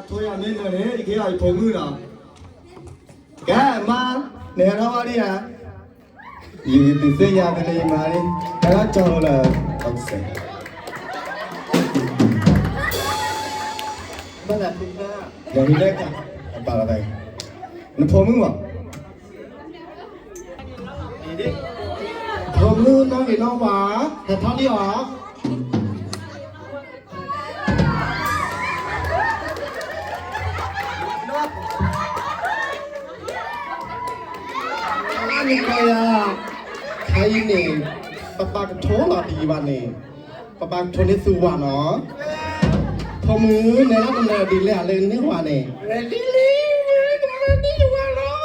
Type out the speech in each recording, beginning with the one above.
ထိယၤမ့ၢ်နၢၤန့ၣ် ယကဟ့ၣ်အီၤယဖိမုၣ်နီၤ. ကဲမါ, နဟဲထီၣ်ဘၣ်ဒံးဧါ. ယကတုၤသ့ၣ်ညါဖဲလၢယမါလံ, ဟဲထီၣ်ကၠီလီၤ. ဘၣ်လၢ, ယၤဟံးလဲၣ်က, အပာ်လီၤသး, နဖိမုၣ်မး. ဖိမုၣ်နီၣ်ဂ့ၤနီၣ်ဝါ, ဟဲထီၣ်လံဧါ. နကီယၤ, ခဲအံၤန့ၣ်, ပပၢ်ကထိလီၤဒ်ယဝၤန့ၣ်, ပပၢ်ကထိန့ၢ်သူဝၤနီၤ. ဖိမုၣ်, နလၢတနၢၤဒ်လဲၣ် အလၢနဟံၣ်ဝၤန့ၣ်, ဒ်လဲၣ်, တနၢၤဒ်ယဝၤလီၤ.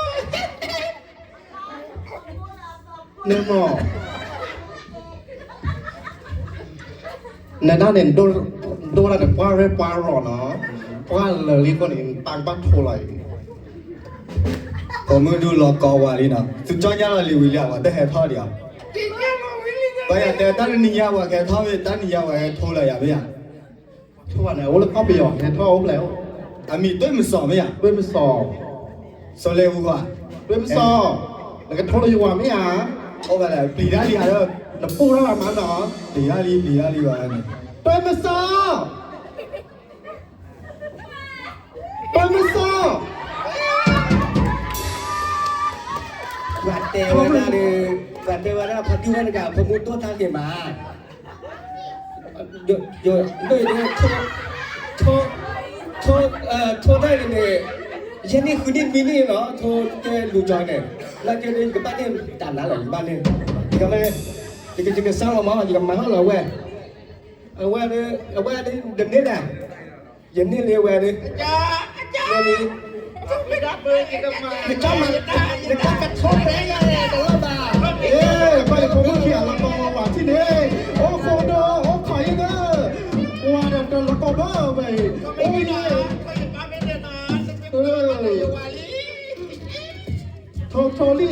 နမ့ၢ်, နဒၣ်န့ၣ်, ဒိၣ်ဒၣ်န့ၣ် ပှၢ်ရဲၣ်ပှၢ်ရီၤနီၤ, ပှၢ်လၢာ်လံအဃိန့ၣ် ပၢ်ကဘၣ်ထိလီၤအံၤ. ဖိမုၣ်ဒုးလီၤကိးဝၤလံနီၤ, သုကၠီညါလီၤလံဝံၤလံ ပှၤတဟဲထီၣ်ဒံးဧါ. ပှၤယၤတဲတၢ်တနံၤညါပှၤကဟဲထီၣ်မ့ၢ် တနံၤညါပှၤဟဲထိလီၤယၤမ့ၢ်ဧါ. ထိန့ၣ် အိၣ်လၢကီၢ်ပယီၤ ဟဲထီၣ်အိၣ်ဖျဲၣ်အိၣ်, အမံၤတွ့မစီၣ်မ့ၢ်ဧါ, တွ့မစီၣ်, စီၤလဲၤအူဧါ, တွ့မစီၣ်, နကထိလီၤယဝၤမ့ၢ်ဧါ. အိၣ်ဘၣ်လဲၣ် ပျံၤတၢ်လံဧါ, နပူၣ်ထီၣ်လၢမၤနီၤ, ပျံၤတၢ်လံ ပျံၤတၢ်လံဘၣ်န့ၣ်, တွ့မစီၣ်. ပှၤမ့ၢ်စီၤ, ပှၤတဲဝဲဒၣ်ဒီး, ပှၤတဲဝဲဒၣ် ဖါတံၢ်ဝဲတဂၤ ဖိမုၣ်ဒိၣ်တၢ်ဂ့ၤမး, ဒ်, ဒ်, ထိ, ထိ, ထိတၢ်န့ၣ်, ယဲၢ်နံၣ်ဃုနံၣ်နွံနံၣ်လီၤ, ထိကဲလူၤကီၤန့ၣ်, လၢကဲဒ်ယကဘၣ်န့ၢ်တၢ်နါလီၤ ယကဘၣ်န့ၢ်, ယကမ့ၢ်, ယကစၢ်လီၤမး ယကမၤဟီၣ်လီၤဝဲ, အဝဲ, အဝဲဒ်န့ၣ်ဒၣ် ယန့ၢ်လံဝဲဒၣ်, န့ၢ်လံ, နက, နကကထိဖဲယၤတလီၢ်ဘၣ်, အ့, ပှၤယဖိမုၣ်ခံဂၤလီၤကီဝဲထံၣ်န့ၣ်, အိၣ်ဃိဒီးအိၣ်ခိးအံၤဒီး, ပှၤဒီးတလီၤကီဘၣ်ဝဲ, အိၣ်ဝဲ, ထိထိလံ,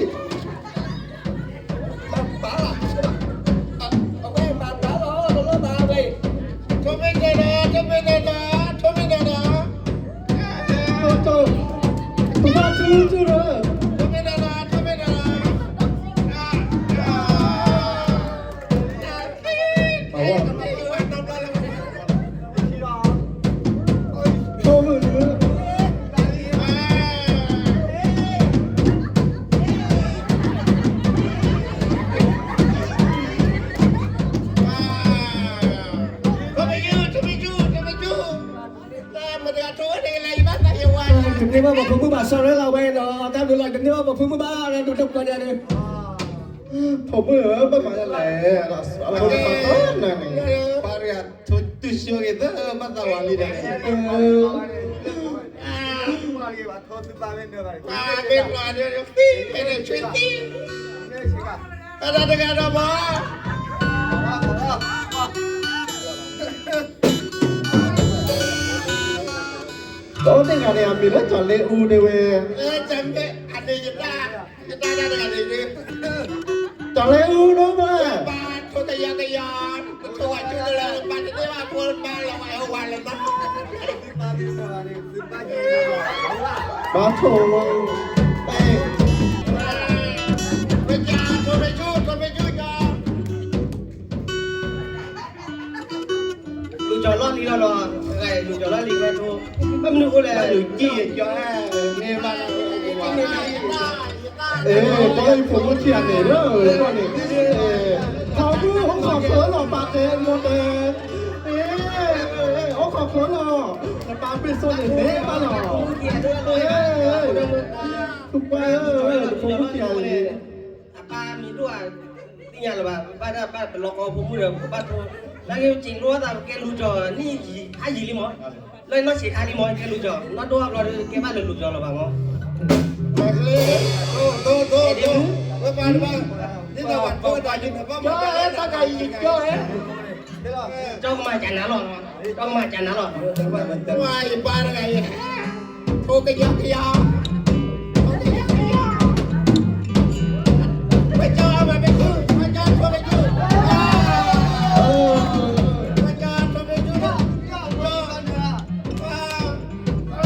မၤပာ်လီၤ, အဝဲမၤပာ်လီၤ တလီၢ်ဘၣ်ဝဲ, ထိမ့ၢ်တၢ်ဒီး ထိမ့ၢ်တၢ်ဒီး, ထိမ့ၢ်တၢ်ဒီး, ထိ, ထိ, ထိဘၣ်ထူထူဒီး, ထိမ့ၢ်တၢ်ဒီး ထိမ့ၢ်တၢ်ဒီး, မၤဝဲ တန့ၢ်ဘၣ်ပဖိမုၣ်ဘၣ် sorry လီၤဝဲနီၤ, တၢ်ဘျုးလီၤ တန့ၢ်ဘၣ်ပဖိမုၣ်ဘၣ် ဒ်တပှၤန့ၣ်, ဖိမုၣ်ဧၢ ဘၣ်မၤဒ်လဲၣ်, ဖိမုၣ်တပၤန့ၣ်, ပှၤတဂၤထိတုၤဆိဂ့ၤသၢဘၣ်သးဝၤလံဒီး, တၢ်တဂၤဒီးဘၣ် ဒီးတဂၤန့ၣ် အမံၤလၢကၠီၤလ့အူဒၣ်ဝဲ, ကၠီၤလ့အူဒၣ်ဝဲ, ပှၤထိကယီကယီ, ပထိဝဲကၠူလၢပှၤတသ့ဘၣ်ဖိမါလီၤဝဲဝဲလၢၤဘၣ်, ပှၤထိ, ပကထိဝဲကၠူ ထိဝဲကၠူကၠီ လူၤကၠီၤလီၢ်လံၤလီၤနီၤ, လူၤကၠီၤလီၢ်လံၤဝဲထိ, မ့ၢ်မနုၤအဃိလဲၣ်, လူၤကၠီၤ, မ့ၢ်ဘၣ်, အဲ, ပှၤလၢယဖိမုၣ်ခံဂၤန့ၣ်, န့ၣ်, ထီဘိအိၣ်ခိးချၢလီၤ ပာ်တဲမိၢ်တဲ, အဲ, အိၣ်ခိးချၢလီၤ, နပၢ်ပ့ၢ်စိန့ၣ် မ့ၢ်ဘၣ်လီၤ, အဲ, ဖိခွါဧၢ, ဖိမုၣ်ခံဂၤန့ၣ် အပၢ်မံၤဒိၣ်ဧါ, သ့ၣ်ညါလၢၤဘၣ်, ဘၣ်ဒၣ်ဘၣ်ပလီၤကီဖိမုၣ်ဒီး ပကဘၣ်ထိ, လၢက့ၤစံးလိသး ပကဲလူၤကၠီၤနံၣ်ယံာ်ဟါယံာ်လံမး, လၢနီၢ်ဆံးခါလံမး ကဲလူၤကၠီၤ, နီၢ်ဒိၣ်အဘျီဒီး ကဲဘၣ်လၢလူၤကၠီၤလၢၤဘၣ်မး, ဒ်သိးပှၤထိဝဲဒၣ်, တၢ်ကယံာ်ကၠီၤဧါ, ကၠီကမၤကနၤလီၤ, ကၠီကမၤကနၤလီၤ, ယပၢ်တဂၤအံၤ ထိကယီကယီ, ထိကယီကယီ, ပကၠီၤမ့ၢ်ပကၠီၤ, ပကၠီၤထိကယီ, ပကၠီၤထိကယီ, ပကၠီၤ, ပကၠီၤ,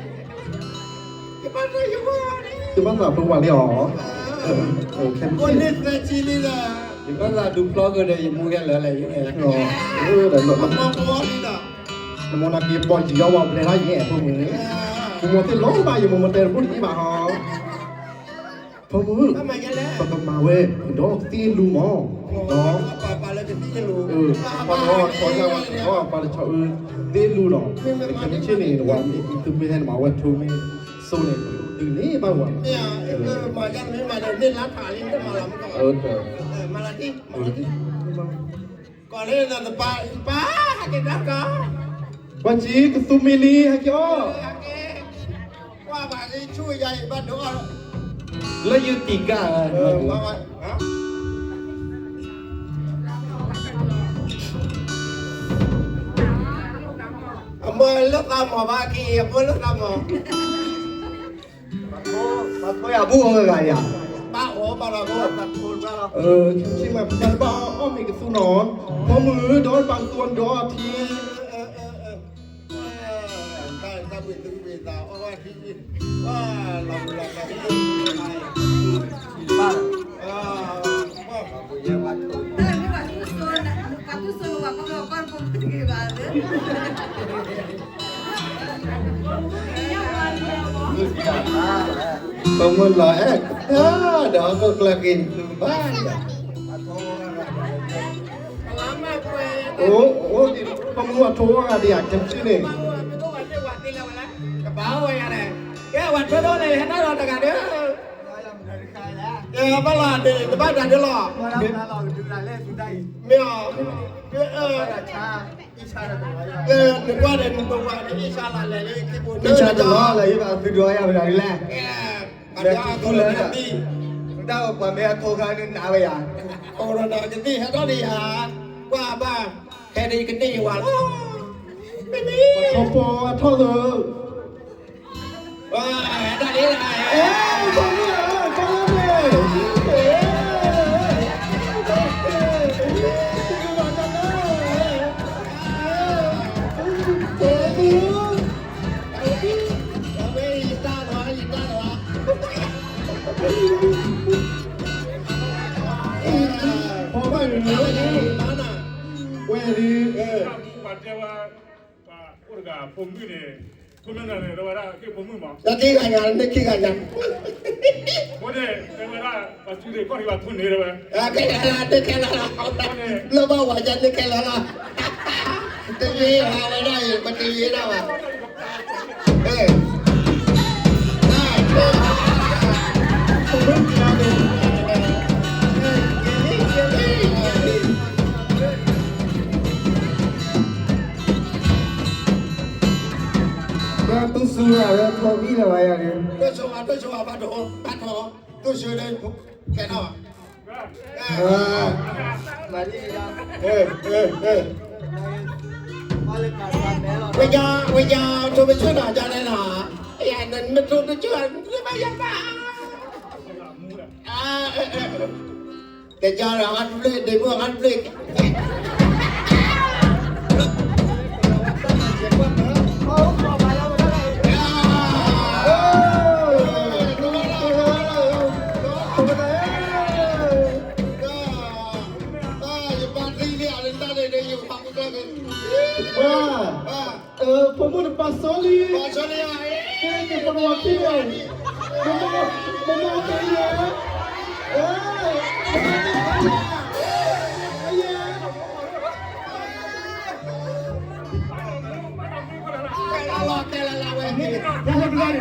ယဘၣ်သးဖိဝၤလံအီၤ, ခဲမုၢ်ဆ့ၣ်န့ၣ် ယဘၣ်သးဒူဖျီကဒီး ယမူကဲလၢာ်လဲၣ်, ဒီး နမိၢ်နၤက့ၤပိာ်ယံၤအီၤဝဲပျဲထီၣ်ယဲၢ်ဖိမုၣ်, ယမိၢ်သ့ၣ်လီၤဘၣ် ယမိၢ်မတဲတဘူၣ်တအံၤဘၣ်ဟီ ဖိမုၣ်, ပကမၤဝဲဒီးသ့လူမး, ဒီး ပှၤတဆီယၤဝဲ ပှၤတဆီအၢ သ့လူနီၤ, ခဲမုၢ်ဆ့ၣ်န့ၣ် နဝၤမ့ၢ်သုမ့ၢ်ဟဲနမၤဝဲထိမ့ၢ်စိန့ၣ် ဒုးန့ၢ်ဘၣ်ဝဲ, မၤလီၤတံၢ် မၤလီၤတံၢ် ကီးလၢနသပၢ်ပၢ်ဟဲက့ၤတၢ်ကီ, ပှၤစံးကသူမံၤလံ ဟဲက့ၤအီၣ်, ကွၢ်ဘၣ်လံဆူယၤအံၤဘၣ်ဒိအီၣ်, လၢယတံၤကၢ်ဧါ, အမ့ၢ်လၢသးမီၤဘၣ်က့ၤ အမ့ၢ်လၢသးမီၤ ပှၤဖိယၤဘူၣ်အီၣ်ဂၤဂၤယၤ, ဘၣ်အီၣ်ဘၣ်လီၤ, ခဲမုၢ်ဆ့ၣ်မး ပတၢ်တဘၣ်အီၣ်မ့ၤကသူနီၤ, ဖိမုၣ်ဒီးတဘၣ်ကသူအီၤဒီးထံ, တၢ်ဘှံးသုဘှံးသးအီၣ်ထံ, ပမုၢ်လီၤအဲၣ်, ဒီးဟီၣ်ခိၣ်ကျၢၢ်က့ၤန့ၣ် သုကဘၣ်ယၤ, အိၣ်အိၣ်ဒံး ပမုၢ်အထိအီၣ်ဂၤဒံးဧါ ခဲမုၢ်ဆ့ၣ်န့ၣ်, ကဘၣ်ဝဲယၤလဲၣ်, ကဲဝဲထိဒိၣ်န့ၣ် ဟဲထီၣ်ဒီးတဂၤဒီး ဘၣ်လီၤန့ၣ် တဘၣ်တၢ်ဒ်လီၤ, မ့ၢ်အီၤ, နကွၢ်ဒီးနတဝၤန့ၣ် အ့ၣ်ဆါလီၤလဲၣ်လၢခံပူၤ အ့ၣ်ဆါလီၤလဲၣ် ယဘၣ်သုဒိးယၤဝဲဒၣ်လဲၣ်, အဒိးအကလၢာ်နသံ, တၢ်ပှၤမ့ၢ်အထိခါန့ၣ်နးဝဲယၤ, ကသံၣ်ဟဲထီၣ်န့ၣ်ယၤ, ကွၢ်ဘၣ်, ဟဲဒီးယကန့ၢ်ယဝၤလီၤ, ထီၣ်ပီအထီၣ်သၢ ဝဲဒၣ် ပှၤတဲဝဲ ပှၤအိၣ်တဂၤဖိမုၣ်န့ၣ် ဖိမုၣ်န့ၣ် တဲဝဲဒၣ်က့ၢ်ဖိမုၣ်မး, လၢခံဂၤညါ လၢခံဂၤညါ, အဃိန့ၣ် တဲဝဲဒၣ် ပှၤစုန့ၣ် ကီၢ်ထံးဘၣ်ထူန့ၣ်တဲဝဲ, ခဲလၢာ်လၢ် တဲခဲလၢာ်လၢ်, လၢဘၣ်ဝၤယါတဲခဲလၢာ်လၢ်, တယ့ၢ်ဝဲဒၣ်အံၤ ပတယ့ၢ်ဒၣ်ဘၣ် ဘၣ်တူၢ်စူၤဝဲ ထိၣ်ဘံၣ်လၢၤဝဲယၤန့ၣ်, တူၢ်စူၤဝဲ တူၢ်စူၤဝဲ ဘၣ်ထီၣ် ဘၣ်ထီၣ် တူၢ်စူၤန့ၣ် ကဲထီၣ် ဝဲယၤ ဝဲယၤ ထိၣ်ပဆၢၣ်နီၤ ယၤန့ၣ် ယၤန့ၣ် နထိၣ်ပဆၢၣ် နဘၣ်ယၤဘၣ် တဲကၢ်ဒီး ဟးတဘျ့ ဒ့မုၣ် ဟးတဘျ့ ယပာ်သံလံ အလၢတၢ်န့ၣ် ယပာ်ပူၤကျၢၢ်က့ၤ ဖိမုၣ်တပာ်စီလံ ပနဝၤခံန့ၣ် မမက့ၤယဲ ကဲလၢလၢဝဲန့ၣ် ပှၤလၢပှၤနၢ်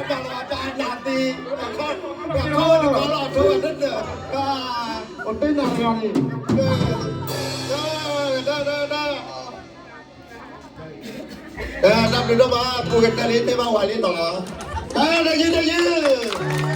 သံ ပှၤခီတကီလီၤ ထိၣ်ဝဲတၢ် ပှၤတ့နၤတဂၤန့ၣ် တၢ်ဘျုးဒိၣ်မး ပူၤကတၢၢ်လံ မ့ၢ်ဘၣ်ဝၤလံနီၤ တၢ်တယုၢ်တယုၢ်